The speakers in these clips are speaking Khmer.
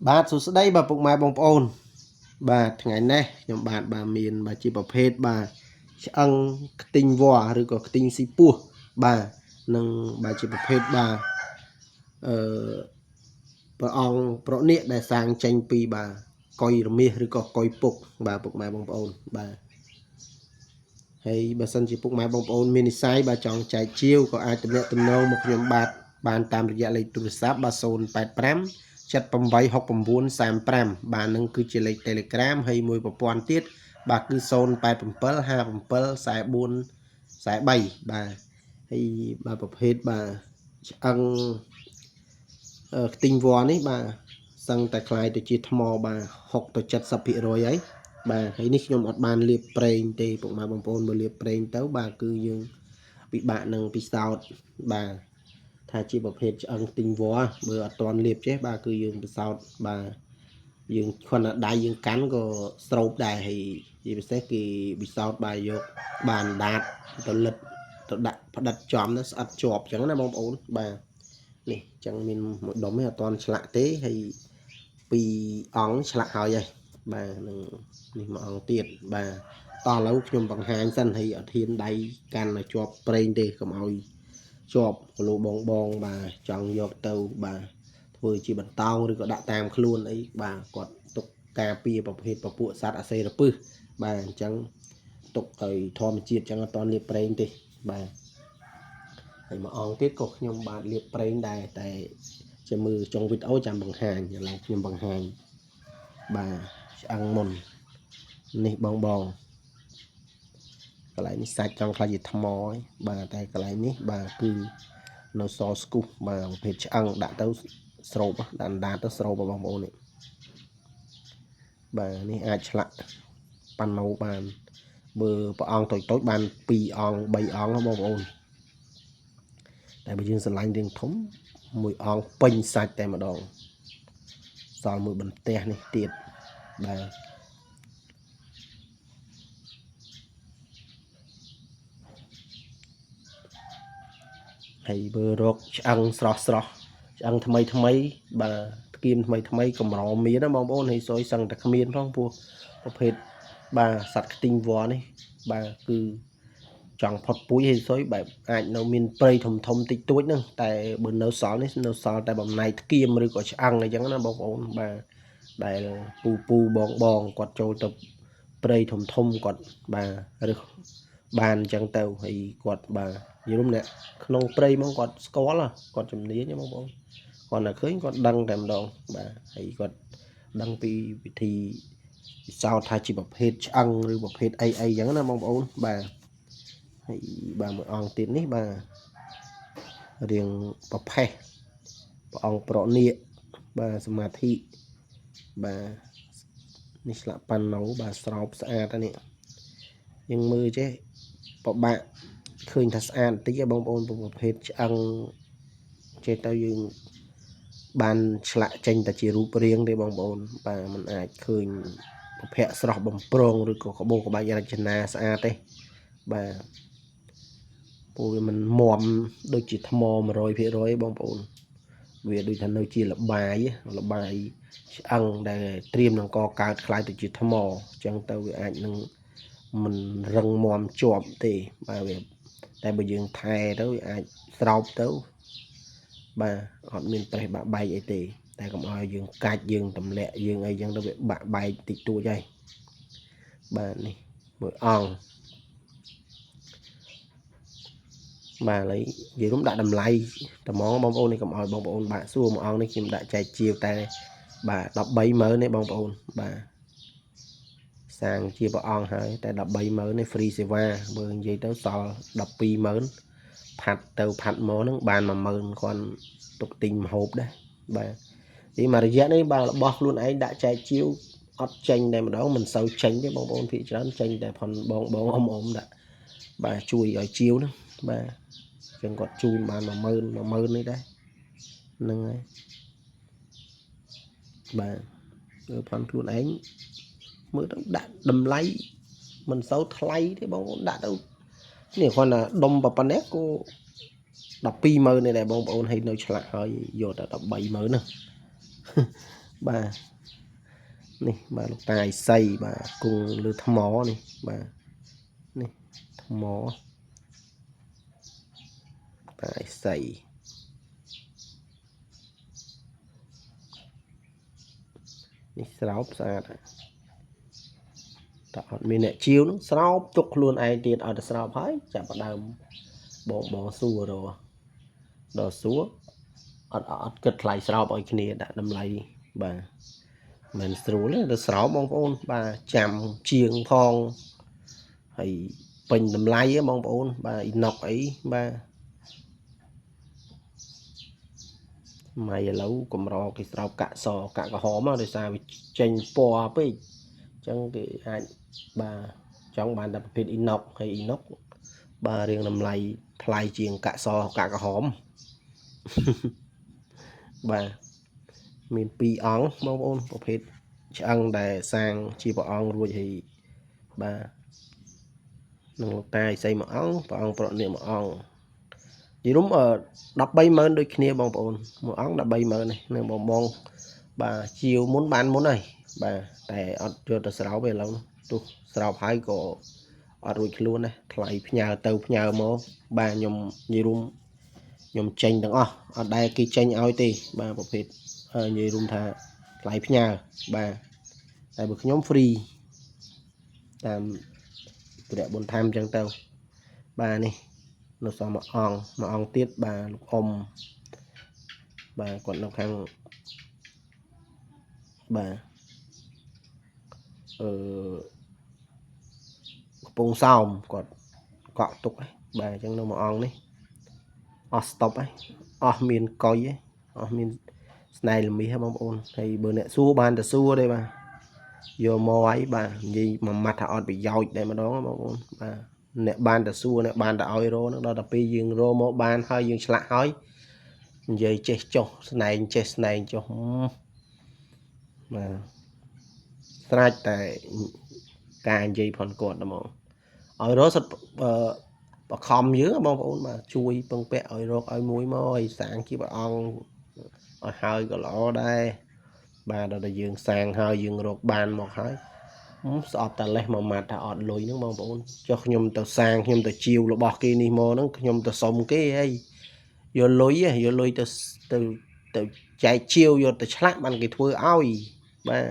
បាទសួស្តីបាទពុកម៉ែបងប្អូនបាទថ្ងៃនេះខ្ញុំបាទបាទមានបាទជាប្រភេទបាទឆ្អឹងខ្ទីងវល្លិឬក៏ខ្ទីងស៊ីពស់បាទនិងបាទជាប្រភេទបាទអឺព្រះអង្គប្រណិដែលសាងចេញពីបាទកុយរមាសឬក៏កុយពុកបាទពុកម៉ែបងប្អូនបាទហើយបើសិនជាពុកម៉ែបងប្អូនមាននិស្ស័យបាទចង់ចែកជាវក៏អាចទំនាក់ទំនងមកខ្ញុំបាទបានតាមរយៈលេខទូរស័ព្ទបាទ085 786935បាទនឹងគឺជាលេខ Telegram ហើយមួយប្រព័ន្ធទៀតបាទគឺ087 57 44 43បាទហើយបាទប្រភេទបាទឆ្អឹងខ្ទីងវល្លិនេះបាទសឹងតែคล้ายទៅជាថ្មបាទ6ទៅ70%ហើយបាទហើយនេះខ្ញុំអត់បានលាបប្រេងទេពុកម៉ែបងប្អូនបើលាបប្រេងទៅបាទគឺយើងពិបាកនឹងពិសោធន៍បាទថាជាប្រភេទឆ្អឹងខ្ទីងវល្លិបើអត់ទាន់លាបចេះបាទគឺយើងពិសោធន៍បាទយើងគ្រាន់តែដៃយើងកាន់ក៏ស្រូបដែរហើយជាពិសេសគេពិសោធន៍បាទយកបានដាតទៅលិតទៅដាក់ផ្ដិតចំទៅស្អិតជាប់អញ្ចឹងណាបងប្អូនបាទនេះអញ្ចឹងមានមួយដុំនេះអត់ទាន់ឆ្លាក់ទេហើយពីរអង្គឆ្លាក់ហើយហើយបាទនឹងនេះមួយអង្គទៀតបាទតោះឥឡូវខ្ញុំបង្ហាញសិនហើយអត់ហ៊ានដៃកាន់ឲ្យជាប់ប្រេងទេកុំឲ្យជាប់គីឡូបងបងបាទចង់យកទៅបាទធ្វើជាបន្តោងឬក៏ដាក់តាមខ្លួនអីបាទគាត់ទុកការពារប្រភេទពពួកសត្វអាសេរពឹសបាទអញ្ចឹងទុកឲ្យធម្មជាតិអញ្ចឹងអត់តលាបប្រេងទេបាទហើយមួយអង្គទៀតក៏ខ្ញុំបាទលាបប្រេងដែរតែជាមើលចុងវីដេអូចាំបង្ហាញឥឡូវខ្ញុំបង្ហាញបាទឆ្អឹងមុននេះបងបងកន្លែងនេះសាច់ចង់ខ្លាចជាថ្មហើយបាទតែកន្លែងនេះបាទគឺនៅសស្គុះបាទប្រភេទឆ្អឹងដាក់ទៅស្រូបដាក់អណ្ដាតទៅស្រូបបងប្អូននេះបាទនេះអាចឆ្លាក់ប៉ាណូបានបើព្រះអង្គតូចតូចបាន2អង្គ3អង្គបងប្អូនតែបើយើងស្រឡាញ់រឿងធំមួយអង្គពេញសាច់តែម្ដងសល់មួយបន្ទះនេះទៀតបាទហើយបើរកឆ្អឹងស្រស់ស្រស់ឆ្អឹងថ្មីថ្មីបាទថ្គៀមថ្មីថ្មីកម្រមានណាបងប្អូនហើយសុយសឹងតែគ្មានផងពោះប្រភេទបាទសត្វខ្ទីងវល្លិនេះបាទគឺចង់ផុតពូជហើយសុយបែបអាចនៅមានព្រៃធំធំតិចតួចហ្នឹងតែបើនៅសល់នេះនៅសល់តែបំណែកថ្គៀមឬក៏ឆ្អឹងអីចឹងណាបងប្អូនបាទដែលពូពូបងបងគាត់ចូលទៅព្រៃធំធំគាត់បាទឬបានអញ្ចឹងទៅហើយគាត់បាទយល់អ្នកក្នុងព្រៃហ្មងគាត់ស្គាល់គាត់ជំនាញបងប្អូនគាត់តែឃើញគាត់ដឹងតែម្ដងបាទហើយគាត់ដឹងពីវិធីពិសោធន៍ថាជាប្រភេទឆ្អឹងឬប្រភេទអីអីចឹងណាបងប្អូនបាទហើយបាទមួយអង្គទៀតនេះបាទរៀងប្រផេះព្រះអង្គប្រណិបាទសមាធិបាទនេះឆ្លាក់ប៉ាណូបាទស្រោបស្អាតនេះយើងមើលចេះពិបាកឃើញថាស្អាតបន្តិចឯងបងប្អូនប្រភេទឆ្អឹងចេះទៅយើងបានឆ្លាក់ចេញតែជារូបរាងទេបងប្អូនបាទมันអាចឃើញប្រភពស្រស់បំប្រងឬក៏ក្បោក្បាយរចនាស្អាតទេបាទព្រោះវាមិនមមដូចជាថ្ម100%បងប្អូនវាដូចថានៅជាលបាយលបាយឆ្អឹងដែលត្រៀមនឹងកកើតคล้ายទៅជាថ្មអញ្ចឹងទៅវាអាចនឹងមិនរឹងមាំជាប់ទេបាទវាតែបើយើងថែទៅវាអាចស្រោបទៅបាទអត់មានប្រេះបាក់បែកអីទេតែកុំឲ្យយើងកាច់យើងទម្លាក់យើងអីចឹងទៅវាបាក់បែកតិចតួចហើយបាទនេះមួយអង្គបាទឥឡូវនិយាយរួមដាក់តម្លៃត្មងបងប្អូននេះកុំឲ្យបងប្អូនបាក់សួរមួយអង្គនេះខ្ញុំដាក់ចែកជាវតែបាទ130,000នេះបងប្អូនបាទសាងជាព្រះអង្គហើយតែ130,000នេះ free សេវាបើនិយាយទៅសល់120,000ផាត់ទៅផាត់មកហ្នឹងបាន10000គ្រាន់ទុកទិញម្ហូបដែរបាទទីមួយរយៈនេះបាទរបស់ខ្លួនឯងដាក់ចែកជាវអត់ចេញតែម្ដងមិនសូវចេញទេបងប្អូនភាគច្រើនចេញតែផនបងបងអ៊ំអ៊ំដាក់បាទជួយឲ្យជាវហ្នឹងបាទចឹងគាត់ជូនបាន10000 10000នេះដែរហ្នឹងហើយបាទគឺផនខ្លួនឯងមើលទៅដាក់តម្លៃមិនសូវថ្លៃទេបងប្អូនដាក់ទៅនេះគ្រាន់តែដុំប៉ុណ្ណេះក៏120,000នេះដែរបងប្អូនឲ្យនៅឆ្លាក់ហើយយកតែ130,000ហ្នឹង បាទនេះបាទលោកតាឥសីបាទគង់លើថ្មនេះបាទនេះថ្មតាឥសីនេះស្រោបស្អាតតែអត់មានអ្នកជាវនឹងស្រោបទុកខ្លួនឯងទៀតឲ្យតែស្រោបហើយចាប់ផ្ដើមបងបងសួររដល់សួរអត់អត់គិតថ្លៃស្រោបឲ្យគ្នាដាក់តម្លៃបាទមិនស្រួលទេទៅស្រោបបងប្អូនបាទចាំជាងផងហើយពេញតម្លៃបងប្អូនបាទអ៊ីណុកអីបាទម៉ៃឥឡូវកម្រគេស្រោបកាក់សកាក់ក្រហមដោយសារវាចេញពណ៌ពេកអញ្ចឹងគេអាចបាទចង់បានតែប្រភេទអ៊ីណុកហើយអ៊ីណុកបាទរៀងតម្លៃថ្លៃជាងកាក់សកាក់ក្រហមបាទមាន2អង្គបងប្អូនប្រភេទឆ្អឹងដែលសាងជាព្រះអង្គរួចហើយបាទនឹងលោកតាឥសីមួយអង្គព្រះអង្គប្រណិមួយអង្គនិយាយរួម130,000ដូចគ្នាបងប្អូនមួយអង្គ130,000នេះនឹងបងបងបាទជាវមុនបានមុនហើយបាទតែអត់យកទៅស្រោបទេឥឡូវទោះស្រោបហើយក៏អត់រួចខ្លួនដែរថ្លៃផ្ញើទៅផ្ញើមកបាទខ្ញុំនិយាយរួមខ្ញុំចេញទាំងអស់អត់ដែលគេចេញឲ្យទេបាទប្រភេទនិយាយរួមថាថ្លៃផ្ញើបាទតែបើខ្ញុំ free តាមព្រះបុណ្យធម្មអញ្ចឹងទៅបាទនេះនៅសល់មួយអង្គមួយអង្គទៀតបាទលោកអ៊ំបាទគាត់នៅខាងបាទអឺកំពង់សោមគាត់កក់ទុកហើយបាទអញ្ចឹងនៅមួយអង្គនេះអស់ស្តុបហើយអស់មានកុយហើយអស់មានស្នែងល្មាសបងប្អូនហើយបើអ្នកសួរបានតែសួរទេបាទយកមកហើយបាទនិយាយមួយម៉ាត់ថាអត់ប្រយោជន៍តែម្ដងបងប្អូនបាទអ្នកបានតែសួរអ្នកបានតែឲ្យរហ្នឹងដល់តែពេលយើងរមកបានហើយយើងឆ្លាក់ហើយនិយាយចេះចុះស្នែងចេះស្នែងចុះបាទស្រេចតែការនិយាយផងគាត់ហ្មងឲ្យរកសិតបខំយើងបងប្អូនបាទជួយពឹងពាក់ឲ្យរកឲ្យមួយមកឲ្យសាងជាព្រះអង្គឲ្យហើយក៏ល្អដែរបាទដល់តែយើងសាងហើយយើងរកបានមកហើយស្អប់តែលេះមួយម៉ាត់ថាអត់លុយហ្នឹងបងប្អូនចុះខ្ញុំទៅសាងខ្ញុំទៅជាវរបស់គេនេះមកហ្នឹងខ្ញុំទៅសុំគេហើយយកលុយយកលុយទៅទៅទៅចែកជាវយកទៅឆ្លាក់បានគេធ្វើឲ្យបាទ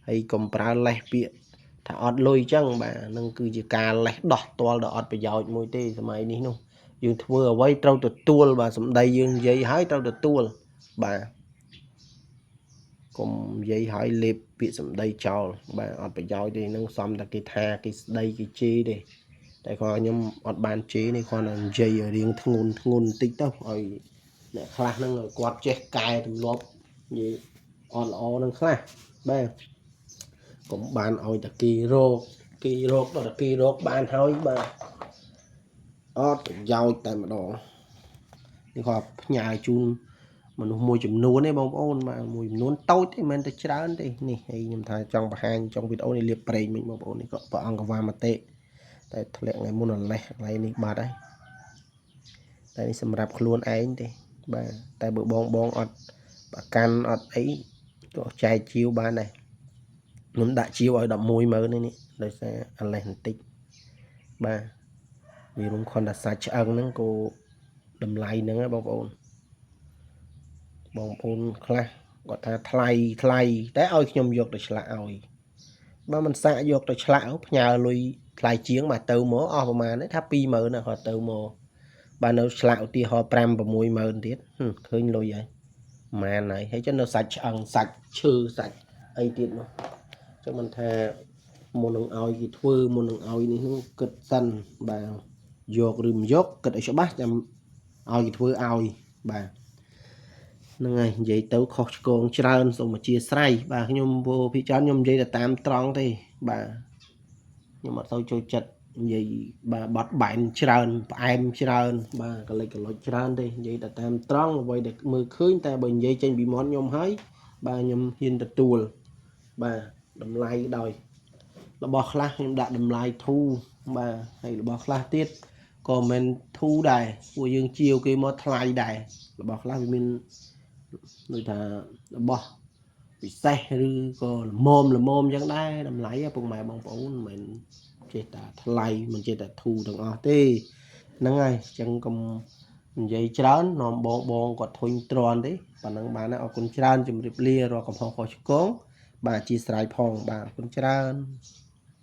ហើយកុំប្រើលេសពាក្យថាអត់លុយចឹងបាទនឹងគឺជាការលេះដោះទាល់ដល់អត់ប្រយោជន៍មួយទេសម័យនេះនោះយើងធ្វើអ្វីត្រូវទទួលបាទសម្ដីយើងនិយាយហើយត្រូវទទួលបាទកុំនិយាយហើយលេបពាក្យសម្ដីចោលបាទអត់ប្រយោជន៍ទេនឹងសំតែគេថាគេស្ដីគេជេរទេតែគាត់ខ្ញុំអត់បានជេរនេះគ្រាន់តែនិយាយឲ្យរៀងធ្ងន់ធ្ងន់បន្តិចទៅឲ្យអ្នកខ្លះហ្នឹងគាត់ចេះកែទម្លាប់និយាយអត់ល្អនឹងខ្លះបាទកុំបានឲ្យតែគេរកគេរកដល់តែគេរកបានហើយបាទអត់ប្រយោជន៍តែម្ដងនេះគាត់ផ្ញើជូនមនុស្សមួយចំនួនទេបងប្អូនបាទមួយចំនួនតូចទេមិនមែនតែច្រើនទេនេះហើយខ្ញុំថាចង់បង្ហាញចង់វីដេអូនេះលាបប្រេងមិញបងប្អូននេះក៏ព្រះអង្គវ៉ាមតិតែធ្លាក់ថ្ងៃមុនអលេះកន្លែងនេះបាត់ហើយតែនេះសម្រាប់ខ្លួនឯងទេបាទតែបើបងបងអត់ប្រកាន់អត់អីក៏ចែកជាវបានដែរខ្ញុំដាក់ជាវឲ្យ110,000នេះដោយសារអលេះបន្តិចបាទវារួមខនតែសាច់ឆ្អឹងហ្នឹងក៏តម្លៃហ្នឹងណាបងប្អូនបងប្អូនខ្លះគាត់ថាថ្លៃថ្លៃតែឲ្យខ្ញុំយកទៅឆ្លាក់ឲ្យបើមិនសាកយកទៅឆ្លាក់ផ្ញើលុយថ្លៃជាងមកទៅមកអស់ប្រហែលថា20000ណាគាត់ទៅមកបើនៅឆ្លាក់ឧទាហរណ៍5 60000ទៀតឃើញលុយហើយប្រហែលហើយហើយចឹងនៅសាច់ឆ្អឹងសាច់ឈើសាច់អីទៀតនោះចឹងមិនថាមុននឹងឲ្យគេធ្វើមុននឹងឲ្យនេះនឹងគិតសិនបាទយកឬមិនយកគិតឲ្យច្បាស់ចាំឲ្យគេធ្វើឲ្យបាទហ្នឹងហើយនិយាយទៅខុសឆ្គងច្រើនសូមអធិស្ឋានបាទខ្ញុំពោភិច្រើនខ្ញុំនិយាយតែតាមត្រង់ទេបាទខ្ញុំអត់សូវចូលចិត្តនិយាយបាទបត់បែនច្រើនផ្អែមច្រើនបាទកលិចកលុចច្រើនទេនិយាយតែតាមត្រង់អ្វីដែលមើលឃើញតែបើនិយាយចេញពីមាត់ខ្ញុំហើយបាទខ្ញុំហ៊ានទទួលបាទតម្លៃដោយរបស់ខ្លះខ្ញុំដាក់តម្លៃធូរបាទហើយរបស់ខ្លះទៀតក៏មិនធូរដែរពួកយើងជាវគេមកថ្លៃដែររបស់ខ្លះវាមានដូចថារបស់ ពិសេសឬក៏ល្មមល្មមអញ្ចឹងដែរតម្លៃពុកម៉ែបងប្អូនមិនមែនចេះតែថ្លៃមិនចេះតែធូរទាំងអស់ទេហ្នឹងហើយអញ្ចឹងកុំនិយាយច្រើននាំបងបងគាត់ធុញទ្រាន់ទេប៉ណ្ណឹងបានហើយអរគុណច្រើនជម្រាបលារាល់កំហុសខុសឆ្គងបាទអធ្យាស្រ័យផងបាទអរគុណច្រើន។